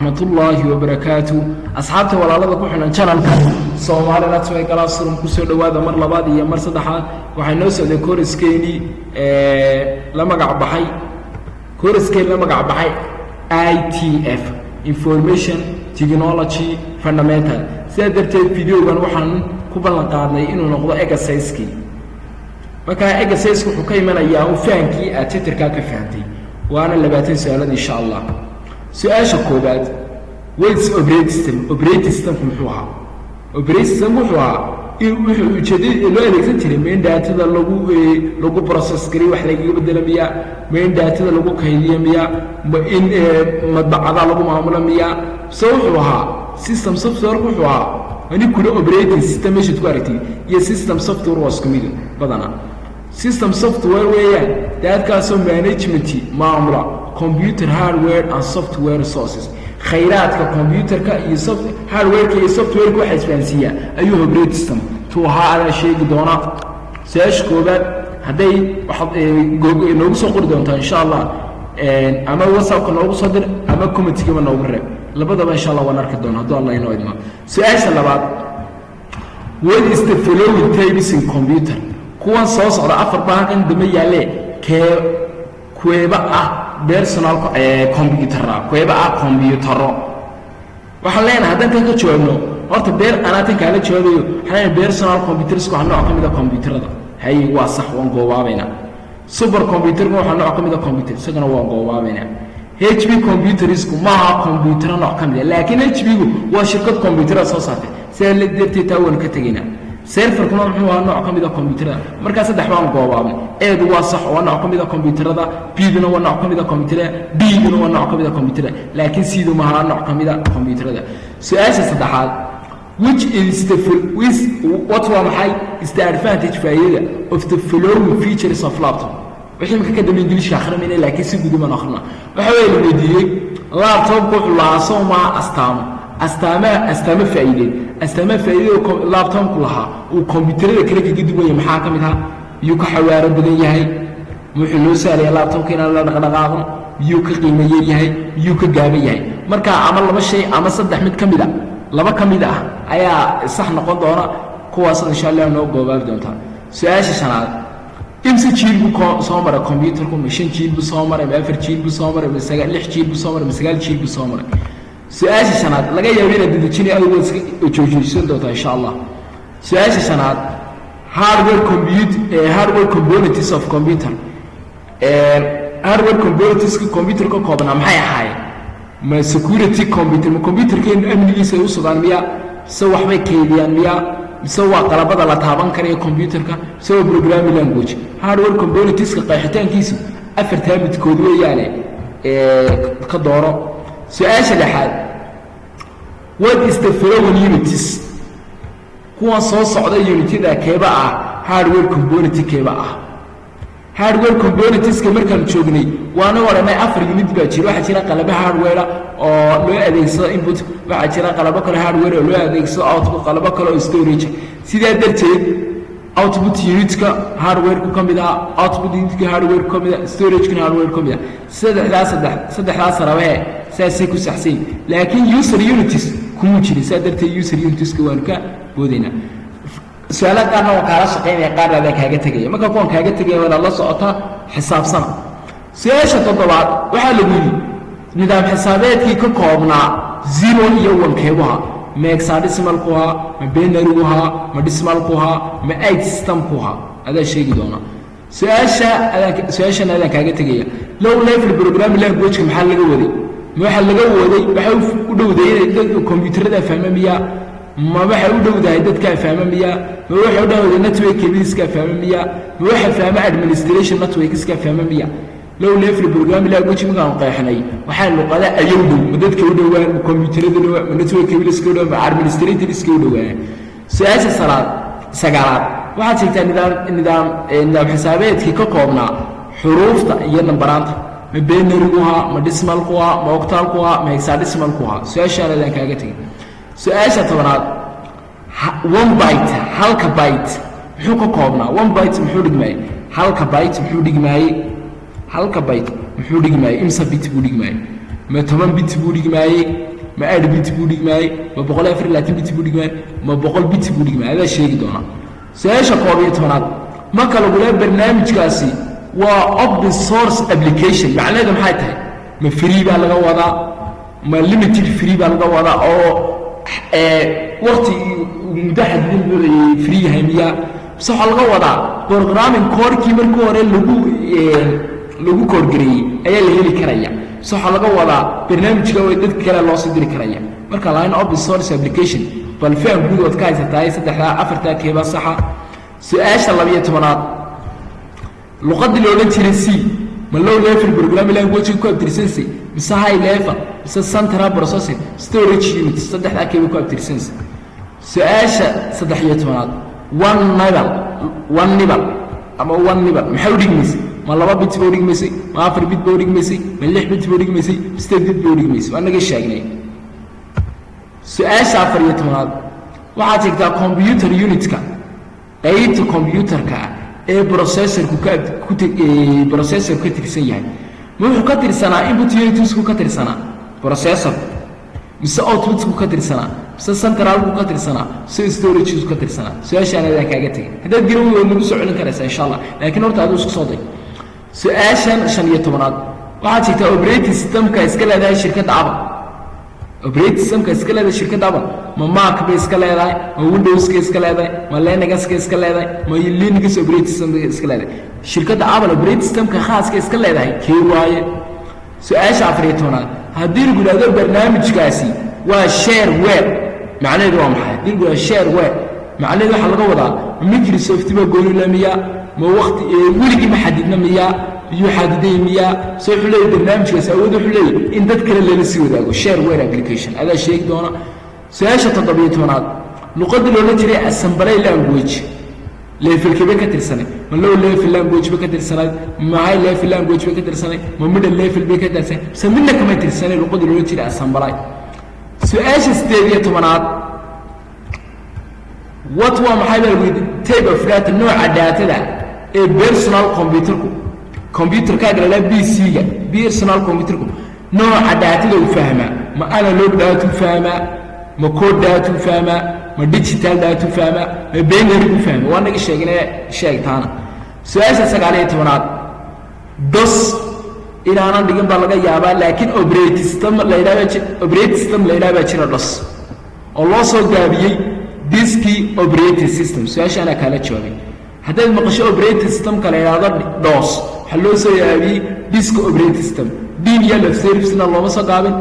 Waraxmatullaahi wabarakaatu. Asxaabta walaalada ku xidhan channelka Soomaali Network Classroom, kusoo dhowaada mar labaad iyo mar saddexaad. Waxay noo socday coursekeenii la magac baxay, coursekeeni la magac baxay ITF, Information Technology Fundamental. Sidaa darteed videogan waxaan ku ballan qaadnay inuu noqdo exercisekii. Markaa exerciseka wuxuu ka imanayaa un fahankii aad chapterkaa ka fahantay, waana 20 su-aalood, insha Allah. Su-aasha koobaad: what's operating system? Operating systemku muxuu ahaa? Operating system wuxuu ahaa in wuxuu ujeedada loo adeegsan jiray ma in datada lagu process gariyo, wax lagaga bedelo miyaa? Ma in datada lagu kaydiyo miyaa? Ma in madbacada lagu maamulo miyaa? Se wuxuu ahaa system software? Wuxuu ahaa ani kula operating system meeshaad ku aragtid iyo system software waa isku mid badanaa. System software weeyaan daadkaasoo management, maamula computer hardware and software resources, khayraadka computerka iyo soft hardwareka iyo softwareka waxa isfahansiiyaa ayuu operating system tuu ahaa. Adaa sheegi doona su-aasha koobaad. Hadday waxaad noogu soo qori doontaa, insha Allah, ama WhatsAppka noogu soo dir ama commentigaba noogu reeb, labadaba insha Allah waan arki doona hadduu Allah inoo idmo. Su-aasha labaad: what is the following types in computer? Kuwan soo socda, afar baa halkan dambe yaalle, kee kuweeba ah personal computera, kuweeba ah computero? Waxaan leenahay, haddaan kan ka jawaabno horta beer anaa tan kaala jawaabayo, waxaan leenahay personal computerska waxaa nooc ka mid a computerada. Hay, waa sax, waan goobaabaynaa. Super computerka waxaa nooc ka mid a computer, isagana waan goobaabaynaa. HP computersku maaha computero nooc ka mid a, laakiin HP-gu waa shirkad computerada soo saartay, sidaa la darteed taa waanu ka tegaynaa. Serverkuna muxuu ahaa? Nooc ka mid a computerada. Markaa saddex baan goobaabnay. Eedu waa sax, waa nooc ka mid a computerada. Bduna waa nooc ka mid a computerada. Dguna waa nooc ka mid a computerada, laakiin cdu maha nooc ka mid a computerada. Su-aasha saddexaad: which is the with what, waa maxay, is the advantage, faa'iidada, of the following features of laptop? Wixii imika ka dambe Ingiliishka akhrimayna, laakiin si guud baan akhrina. Waxa weeye la weydiiyey laptopku wuxuu lahaa, soo maa, astaamo, astaamaha, astaamo faa'iideed, astaamaha faa'iidada laptopku lahaa uu kombiyuutarada kale kaga duwan yahay maxaa ka mid ah? Miyuu ka xawaaro badan yahay? Wuxuu loo sahlayaa laptopka inaan la dhaqdhaqaaqno? Miyuu ka qiimo yar yahay? Miyuu ka gaaban yahay? Marka ama laba shay ama saddex mid ka mid a, laba ka mid ah ayaa sax noqon doona, kuwaasad insha Allah noo goobaabi doontaa. Su-aasha shanaad: imse jiil buu soo maray computerku? Ma shan jiil buu soo maray, ma afar jiil buu soo maray, ma sagaa lix jiil buu soo maray, ma sagaal jiil buu soo maray? Su-aasha shanaad laga yaabo inaad dedejinay, adigu waad iska joojiysan doontaa, insha Allah. Su-aasha shanaad: hardware compute, hardware components of computer, hardware componentska computer ka koobnaa maxay ahaayeen? Ma security computer, ma computerkeenu amnigiisa ay u sugaan miya? Mise waxbay kaydiyaan miya? Mise waa qalabada la taaban karayo computerka? Mise waa programming language? Hardware componentska qeexitaankiisu afartaa midkood weeyaane, ka dooro. Su-aasha lixaad: what is the following units, kuwan soo socda unityada keeba ah hardware component, keeba ah hardware componentska? Markaanu joognay waana odhanay afar unit baa jira. Waxaa jira qalabo hardware oo loo adeegsado input, waxaa jira qalabo kale hardware oo loo adeegsado output, qalabo kale oo storage. Sidaa darteed output unitka hardware-ku ka mid ah, output unitka hardware-ku ka mid ah, storage-kuna hardware ka mid ah. Saddexdaa, saddex, saddexdaas rabee saasay ku saxsan yihin, laakiin user units kuma jirin. Saa darteed user unitska waanu ka boodaynaa. Su-aalaha qaarna waan kaala shaqaynaya, qaarna baan kaaga tegaya. Marka kuwan kaaga tegaya waanaad la socotaa xisaabsana. Su-aasha toddobaad waxaa lagu yidhi: nidaam xisaabeedkii ka koobnaa zero iyo one keebuha? Ma hexadecimalku ahaa, ma binarygu ahaa, ma decimalku ahaa, ma eight systemku ahaa? Adaa sheegi doonaa. Su-aasha adaan, su-aashana adaan kaaga tegaya. Low level programming languageka maxaa laga waday? Ma waxaa laga waday, waxay u dhowday inay dadka computerada fahma miyaa? Ma waxay u dhowdahay dadkaa fahma miyaa? Ma waxay u dhowdahay network cableska fahma miyaa? Ma waxa fahma administration networkska fahma miya? Low level programming language markaan qeexnay, waxaa luqada ayow dhow, ma dadka u dhowaan, ma computerada dhowaan, ma network cableska u dhowaan, ma administratorska u dhowaan? Su-aasha salaad sagaalaad: waxaad sheegtaa nidaam xisaabeedkii ka koobnaa xuruufta iyo nambaraanta. Ma binarygu ahaa, ma decimalku ahaa, ma octalku ahaa, ma hexadecimalku ahaa? Su-aashaan adaan kaaga tegin. Su-aasha 10aad: one byte, halka byte muxuu ka koobnaa? One byte muxuu dhigmaayey? Halka byte muxuu dhigmaayey? Halka byte muxuu dhigmaayey? Imsa bit buu dhigmaayey? Ma 10 bit buu dhigmaayey? Ma 8 bit buu dhigmaayey? Ma 124 bit buu dhigmaayey? Ma 100 bit buu dhigmaayey? Adaa sheegi doonaa. Su-aasha 11aad, marka lagu leeya barnaamijkaasi waa open source application, macnaheedu maxay tahay? Ma free baa laga wadaa? Ma limited free baa laga wadaa oo wakti muddo xadidan free yahay miyaa? Mise waxaa laga wadaa programming codekii markii hore lagu code gareeyey ayaa la heli karaya? Mise waxaa laga wadaa barnaamijka way dadka kale loo sii diri karaya? Marka lahayn open source application, bal faham guud ood ka haysatahay saddexdaa afartaa keebaa saxa? Su-aasha 12aad, luqaddii la odhan jiray C ma low level programming language ku abtirsanse, mise high level, mise central processing storage unit? Saddexdaa keeba ku abtirsanse? Su-aasha 13aad, one nibble, one nibble ama one nibble maxay u dhigmaysay? Ma 2 bit ba udhigmaysay? Ma 4 bit ba udhigmaysay? Ma 6 bit ba udhigmaysay? 8 bit ba udhigmaysay? Waa naga sheegnay. Su-aasha 14aad, waxaad sheegtaa computer unitka, qaybta computerka ah ee processorku ka ku processorku ka tirsan yahay. Ma wuxuu ka tirsanaa input unitsku ka tirsanaa processorku, mise outputku ka tirsanaa, mise centralku ka tirsanaa, mise storagesku ka tirsanaa? Su-aashaan adaan kaaga tegay. Haddaad garan waad nagu soo celin karaysaa insha Allah, laakiin horta aduu isku soo day. Su-aashan 15aad, waxaad sheegtaa operating systemka iska leedahay shirkadda Apple. Operating systemka iska leedahay shirkadda Apple, ma Mac bay iska leedahay, ma Windowska iska leedahay, ma Linuxka iska leedahay, ma Linux operating system iska leedahay? Shirkadda Apple operating systemka khaaska iska leedahay kee waaye? Su-aasha 14aad, haddii lagu yidhahdo barnaamijkaasi waa shareware, macnaheedu waa maxay? Haddii lagu yidhahdo shareware, macnaheedu waxaa laga wadaa Microsoft baa gooni la miyaa? Ma wakti weligii ma xadidna miyaa? Miyuu xadiday miyaa? Se wuxuu leeyahy barnaamijkaasi awood wuxuu leeyahy in dad kale lala sii wadaago shareware application? Adaa sheegi doona. Su-aasha 17aad, luqaddii loola jiray assembly language levelkee ka tirsanay? Ma low level language bay ka tirsanayd, ma high level language bay ka tirsanay, ma middle level bay ka tirsanay, mise midna kamay tirsanay luqaddii loola jiray assembly? Su-aasha 18aad, what waa maxay baa lagu yidhi type of data, nooca datada ee personal computerku, computerkaaga lalaa PC-ga, personal computerku nooca datada uu fahmaa? Ma analog data u fahmaa, ma code data u fahmaa, ma digital data u fahmaa, ma binary u fahmaa? Waa naga sheegne, sheegtaana. Su-aasha 19aad, DOS inaanan dhigin baa laga yaabaa, laakiin operating system la yidhaha, operating system la yidhaha baa jira DOS oo loo soo gaabiyey disk operating system. Su-aasha anaa kaala jawaabay. Haddaad maqasho operating systemka la yidhaahdo DOS, waxaa loo soo gaabiyey disk operating system. Denial of servicena looma soo gaabin,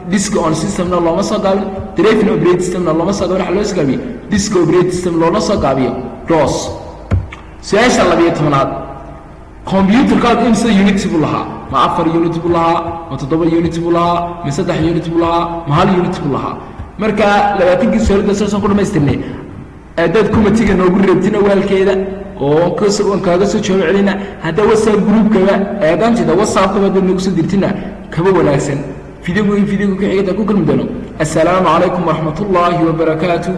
disk on systemna looma soo gaabin, driving operating systemna looma soo gaabin. Waxaa loo soo gaabiyey disk operating system, loona soo gaabiyo DOS. Su-aasha 12aad, computerkaadu imse unit buu lahaa? Ma 4 unit buu lahaa, ma 7 unit buu lahaa, ma 3 unit buu lahaa, ma 1 unit buu lahaa? Marka 20kii su'aalada saasaan ku dhamaystirnay. Haddaad commentiga noogu reebtina waalkeeda oo aan kaaga soo jawaab celina. Haddaa WhatsApp groupkaba eegaan jeeda, WhatsAppkaba haddaad noogu soo dirtina kaba wanaagsan. Videogu in videogu ka xigata ku kulmi doono. Assalaamu calaykum waraxmat ullaahi wabarakaatu.